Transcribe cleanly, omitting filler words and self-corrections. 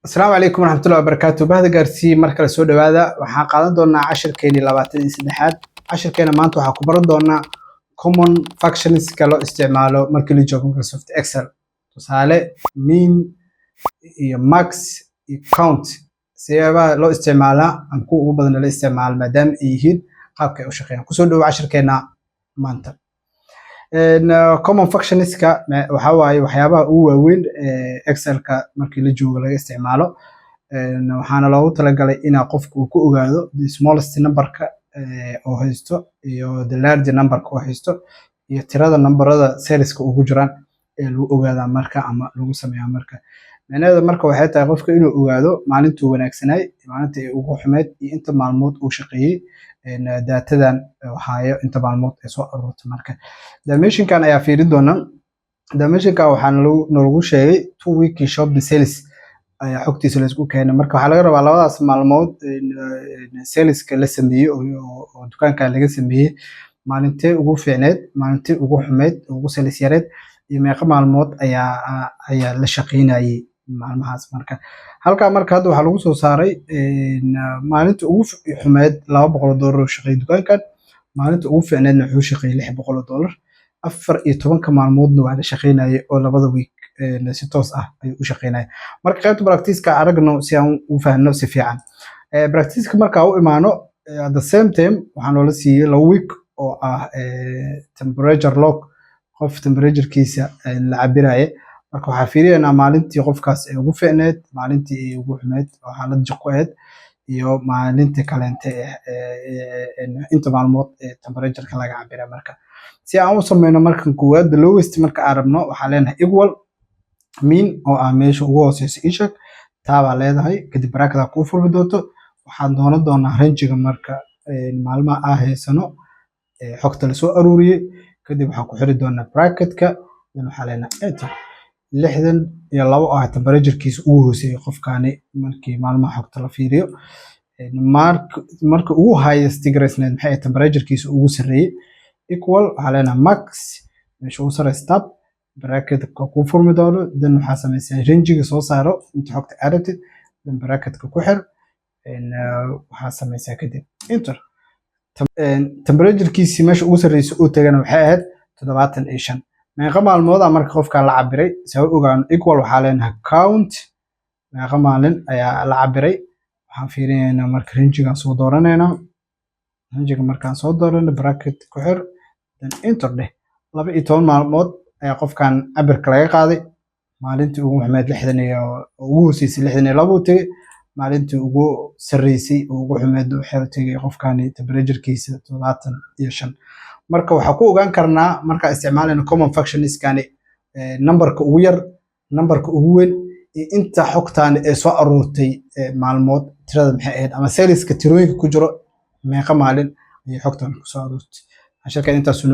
Asalaamu calaykum waraxmatullahi wabarakaatu. Bahda gaarsii, mar kale soo dhawaada. Waxaan qaadan doonaa cashirkeeni 23aad. Cashirkeena maanta waxaa ku baran doonaa common functionska loo isticmaalo markii la joogo Microsoft Excel. Tusaale, min iyo max iyo count, siyaabaha loo isticmaalaa ama kuwa ugu badan la isticmaalo, maadaama ay yihiin qaabka ay u shaqeeyaan. Kusoo dhawo cashirkeena maanta. Common functionska waxaa waaye waxyaabaha ugu waaweyn ee Excelka markii la joogo laga isticmaalo. Waxaana loogu talagalay inaa qofku uu ku ogaado the smallest numberka oo haysto iyo the large numberka oo haysto iyo tirada nambarada cellska ugu jiraan ee lagu ogaadaa marka ama lagu sameeyaa. Marka micnaheedu marka waxay tahay qofka inuu ogaado maalintuu wanaagsanaay, maalinta ay ugu xumeyd iyo inta maalmood uu shaqeeyey, datadan haayo, inta maalmood ay soo aruurtay. Marka dimensionkan ayaa fiirin doona. Dimensionkan waxaa nalagu sheegay 2 week shopping sales ayaa xogtiisa laisku keenay. Marka waxaa laga rabaa labadaas maalmood saleska la sameeyey oo dukaankan laga sameeyey, maalintee ugu fiicneed, maalintee ugu xumeyd, ugu sales yareed iyo meeqa maalmood ayaa la shaqeynayay maalmahaas. Marka halkaa marka hadda waxaa lagu soo saaray maalinta ugu xumeyd $200 oo shaqeeyay dukaankan, maalinta ugu fiicneedna wuxuu shaqeeyay $600. 14ka maalmoodna waa la shaqeynayay oo labada week si toos ah ayuu u shaqeynaya. Marka qaybta practice-ka aragno si aan u fahanno si fiican. Practice-ka markaa u imaano, at the same time waxaa noola siiyey 2 week oo ah temperature log, qof temperaturekiisa la cabiraye. Marka waxaa fiiriyaynaa maalintii qofkaas ay ugu fiicneed, maalintii ay ugu xumeyd oo xaalad jiqo ahayd iyo maalintii kaleente, inta maalmood ee temperatureka laga cabira. Marka si aan u sameyno, markan koowaad the lowest marka aan rabno, waxaa leenahay equal min oo ah meesha ugu hooseyso isheg taabaa leedahay. Kadib bracket kuu furmi doonto. Waxaan doonan doonaa rangega marka maalmaha aa haysano xogta lasoo aruuriyey. Kadib waxaan ku xiri doonaa bracketka. Then waxaa leenahay enter. 62 oo ah temperaturekiisa ugu hooseeyay qofkaani markii maalmaha xogta la fiiriyo. Marka ugu highest garaysneed maxay ahayd? Temperaturekiisa ugu sarreeyey. Equal waxaa leenahay max, meesha ugu sarreysa tab, bracketka kuu furmi doono. Then waxaa samaysaa rangega soo saaro inta xogta aad rabtid. Then bracketka ku xir. Waxaa samaysaa kadib enter. Temperaturekiisii meesha ugu sarreysa uu tagana waxay ahayd 75. Meeqa maalmooda marka qofka la cabiray? Se u ogaano, equal waxaa leenahay count. Meeqa maalin ayaa la cabiray? Waxaan fiirinaynaa marka rangegaan soo dooranaynaa. Rangega markaan soo doorano, bracket ku xir, then enter dheh. 12 maalmood ayaa qofkan cabirka laga qaaday. Maalintii ugu xumeyd lixdan iyo ugu hooseysay 62 uu tegey. Maalintii ugu sarreysay oo ugu xumeyd waxay tegey qofkani temperaturekiisa 75. Marka waxaa ku ogaan karnaa markaa isticmaalayno common functionskani numberka ugu yar, numberka ugu weyn iyo inta xogtaani ee soo aruurtay maalmood tirada maxay ahayd ama saleska tirooyinka ku jiro meeqa maalin ayay xogtan kusoo aruurtay. Casharkan intaasuu.